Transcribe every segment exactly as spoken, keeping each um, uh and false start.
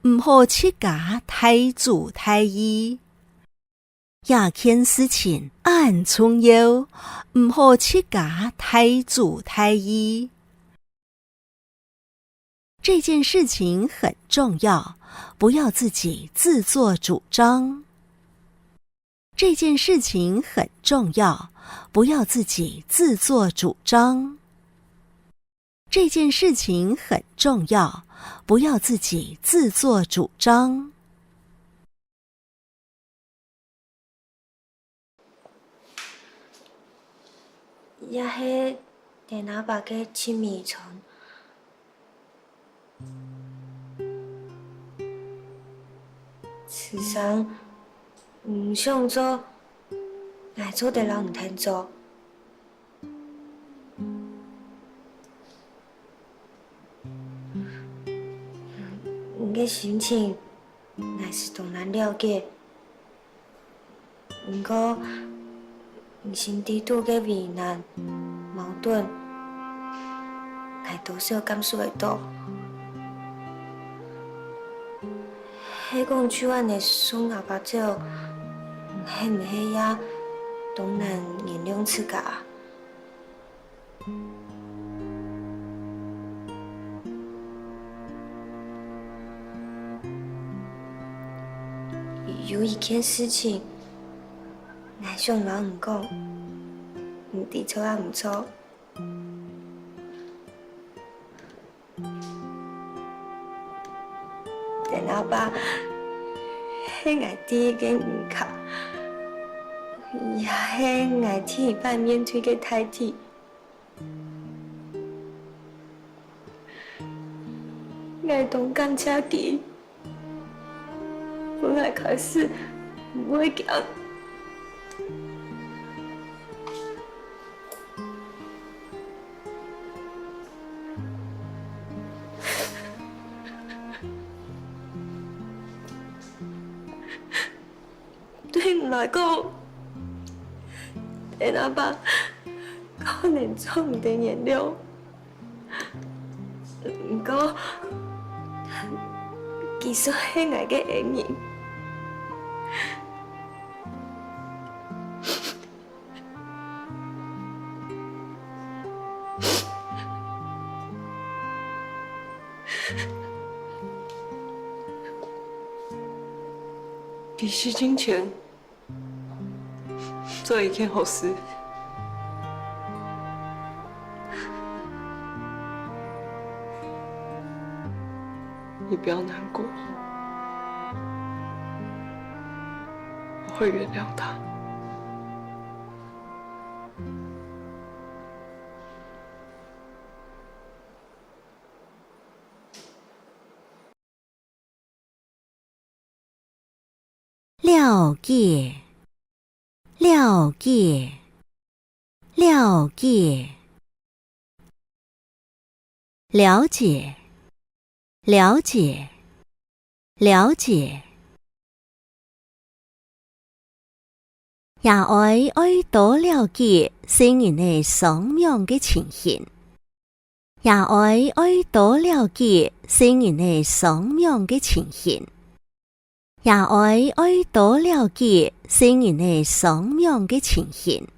毋好自家大主大意。這件事情恁重要，毋好自家大主大意。這件事情很重要，不要自己自作主張。這件事情很重要，不要自己自作主张。这件事情很重要，不要自己自作主张。也係等阿爸个七米蟲。 先生，你想做，𠊎做得摎你𢯭做。你个心情，𠊎係當然了解。 毋過，你心底肚个為難、矛盾，𠊎多少感受會著。係講就恁仔送阿爸走，你係毋係也當難原諒自家？ 有一件事情，𠊎想摎你講，毋知著抑毋著。你阿爸係𠊎第一个人客，也係𠊎第一擺面對个大地。 𠊎當感謝佢，分𠊎開始毋會驚。 對你來講，𠊎阿爸可能做毋得原諒，毋過，佢算係𠊎个恩人。 佢死進前，做一件好事。你不要難過，我會原諒他。 了解，了解，了解。了解，了解，了解。 爺哀愛多了解細人仔上網个情形。爺哀愛多了解細人仔上網个情形。爺哀愛多了解細人仔上網个情形。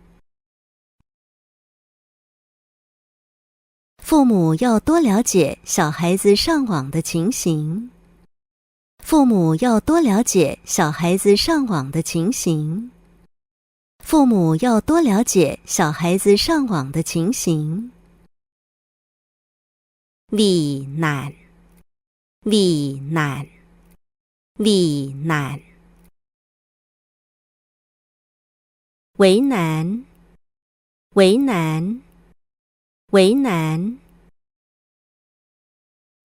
父母要多了解小孩子上网的情形。父母要多了解小孩子上网的情形。父母要多了解小孩子上网的情形。为难，为难，为难。 为难，为难，为难。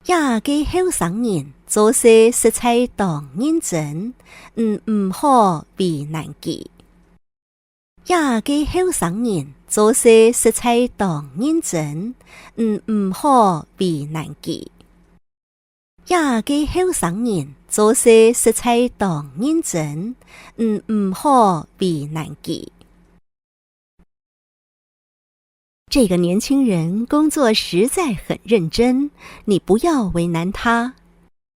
這个後生人做事實在當認真，你毋好為難佢。這个後生人做事實在當認真，你毋好為難佢。 這个後生人做事實在當認真，你毋好為難佢。這個年輕人工作實在很認真，你不要為難他。